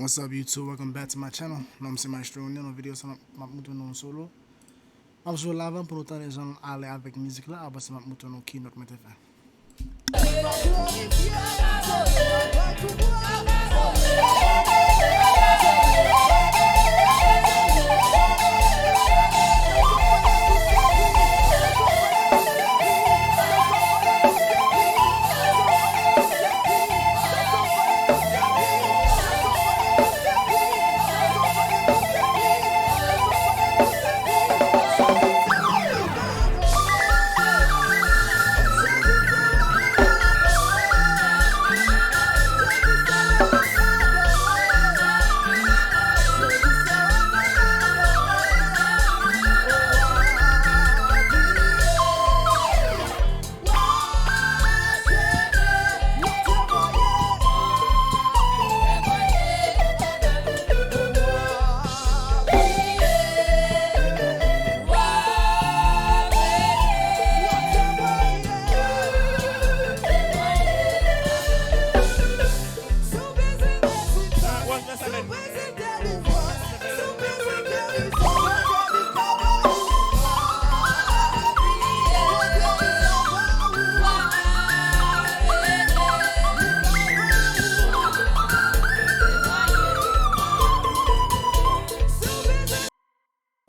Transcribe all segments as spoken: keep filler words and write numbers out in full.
What's up YouTube? Welcome back to my channel. Non m se Maestro Neil. Nan videyo sa m ap, m ap montre nou yon solo. M ap jwe l avan pou nou tande jan l ale avèk mizik la, apre sa m ap montre nou ki nòt mwen te fè.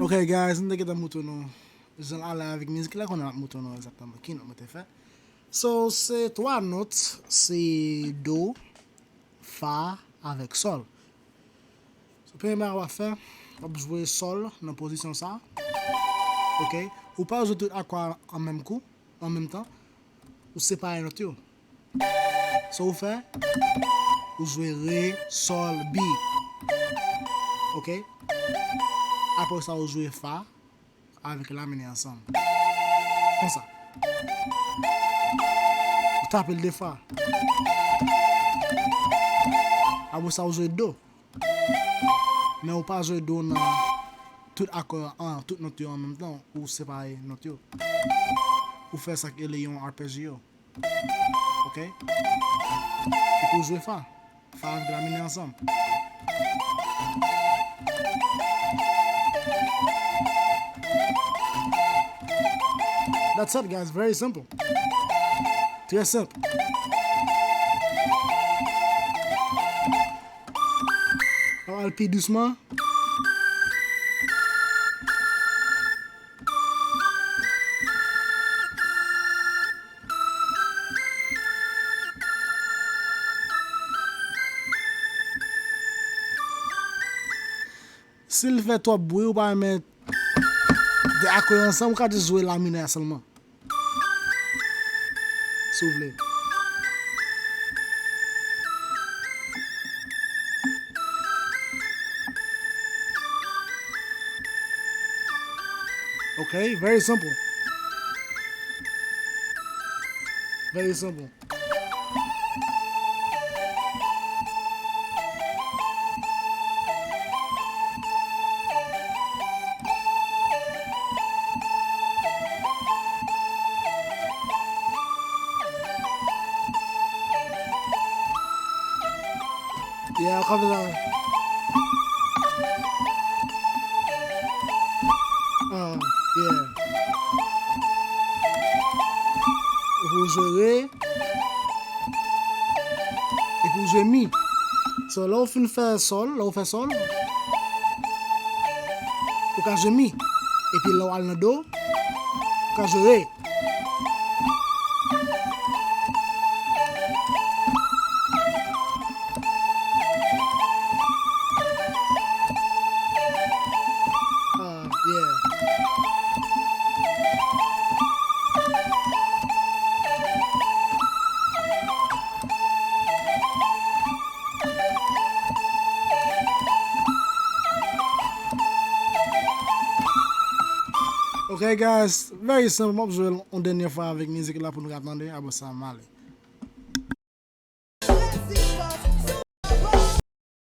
Ok guys, m te gentan montre nou jan l ale avèk mizik la, kounye a m ap montre nou egzakteman ki nòt mwen te fè. So, se twa nòt, se do, fa avèk sòl. So, premye bagay w ap fè, w ap jwe sòl nan pozisyon sa. Ok? Ou pa jwe tout akò a an menm kou, an menm tan. Ou separe nòt yo. Sa w fè, ou jwe re, sòl, bi. Ok? Apre sa, ou jwe fa avèk la mennen ansanm. Konsa. Ou tape l de fwa. Apre sa, ou jwe do. Men ou pa jwe do nan tout akò an, tout nòt yo an menm tan, ou separe nòt yo. Ou fè sa k rele yon arpeggio. Ok? Epi ou jwe fa. Fa avèk la mennen ansanm. That's it, guys. Very simple. Trè senp. N ap al pi dousman. Si l fè twòp bri, ou pa renmen de akò yo ansanm, ou ka jis jwe la minè a sèlman. Si w vle. Ok, very simple. Very simple. Yeah, w ka fè sa. Ah, yeah. Epi w jwe re. Epi w jwe mi. So, lè w fin fè sòl, lè w fè sòl, ou ka jwe mi. Epi lè w al nan do, ou ka jwe re. Ah, yeah. Ok guys, very simple. M ap jwe l yon dènyè fwa avèk mizik la pou nou ka tande, apre sa m ale.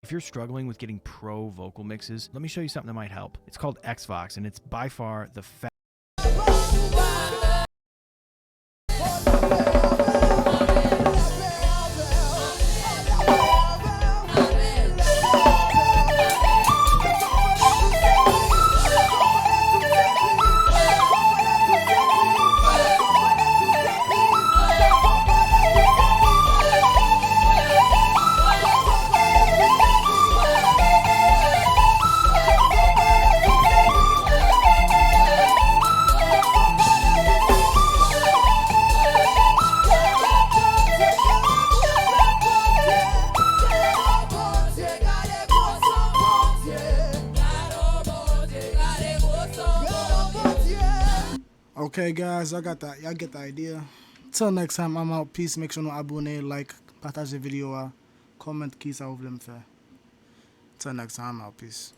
If you're struggling with getting pro vocal mixes, let me show you something that might help. It's called Xvox, and it's by far the fa- Okay, guys, y'all got that. Y'all get the idea. Till next time, I'm out. Peace. Make sure nou abone, like, pataje videyo a, comment ki sa ou vle m fè. Till next time, I'm out. Peace.